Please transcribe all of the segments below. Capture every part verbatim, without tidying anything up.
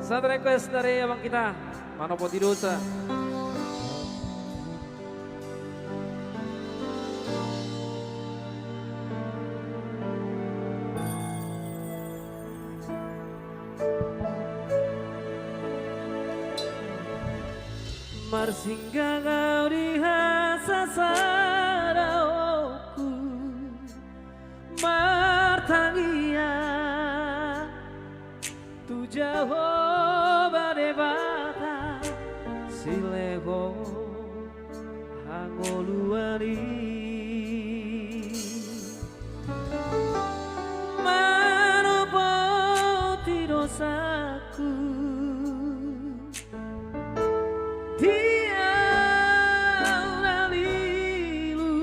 Satu request dari abang kita, Mano Potidosa. Marsinggang au di hasasadaonku, martangiang tu Jahowa Debata silehon hangoluan i. Manopoti dosaku di au na lilu,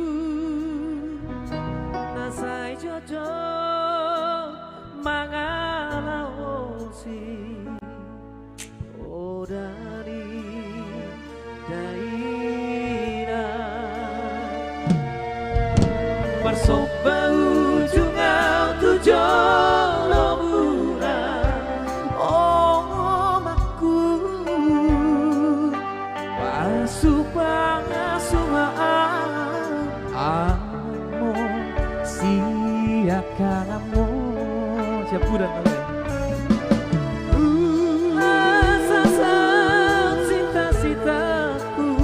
na sai jotjot mangalaosi oda ni dainang. Marsomba ujung au tu jolo muna, o omakku, pasupasu ma au, anakmu sian kananmu. Siap bulan kami. Asa saut sinta-sintaku,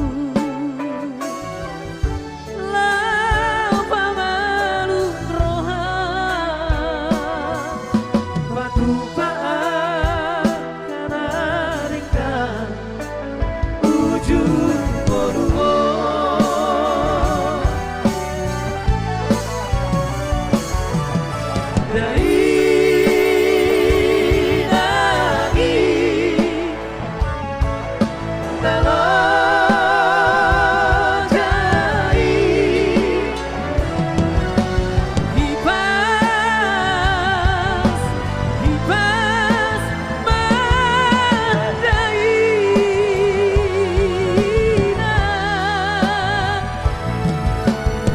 laho pamalum roha, patupa angka na denggan ujung ngolu on. Dainang i na loja i, hipas, hipas ma dainang.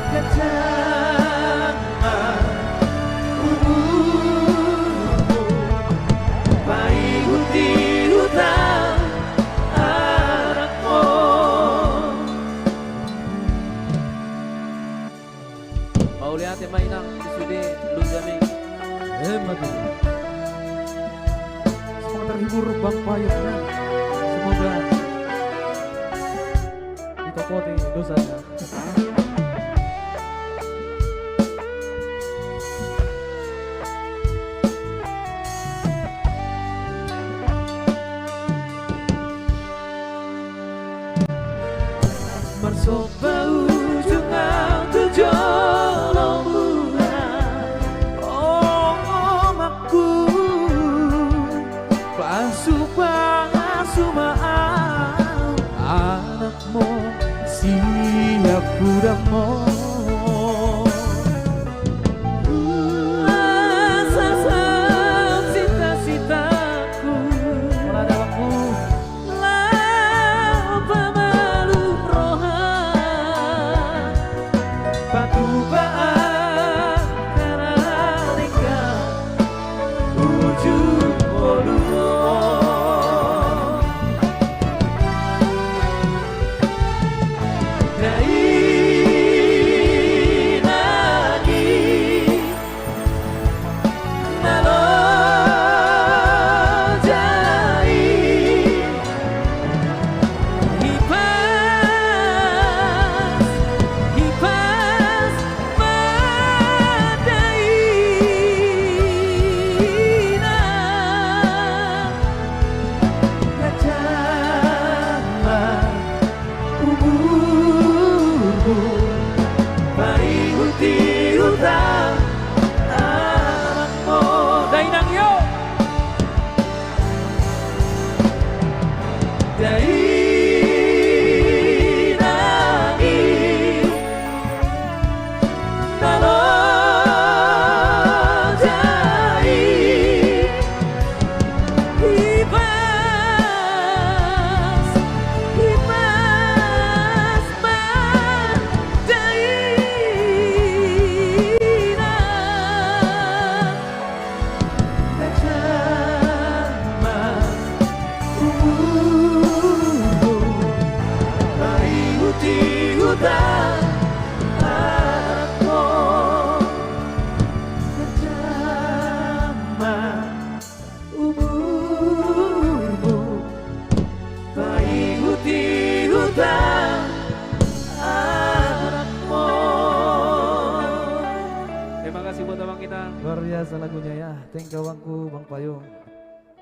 Ganjang ma umurmu, paihut-ihut au anakmu. Mauliate ma inang, sude lunjami. Emma tutu. Semoga terhibur Bang Payung ya. Semoga ditopoti dosanya. Marsomba ujung au tu jolo muna, o omakku, pasupasu ma au, anakmu sian hudangmu. Asa saut sinta-sintaku, laho pamalum roha, patupa angka na denggan ujung ngolu on. Dainang Di huta adat, panjang ma umurmu, paihut di huta adat. Terima kasih buat abang kita. Luar biasa lagunya ya. Thank you abangku, Bang Payung.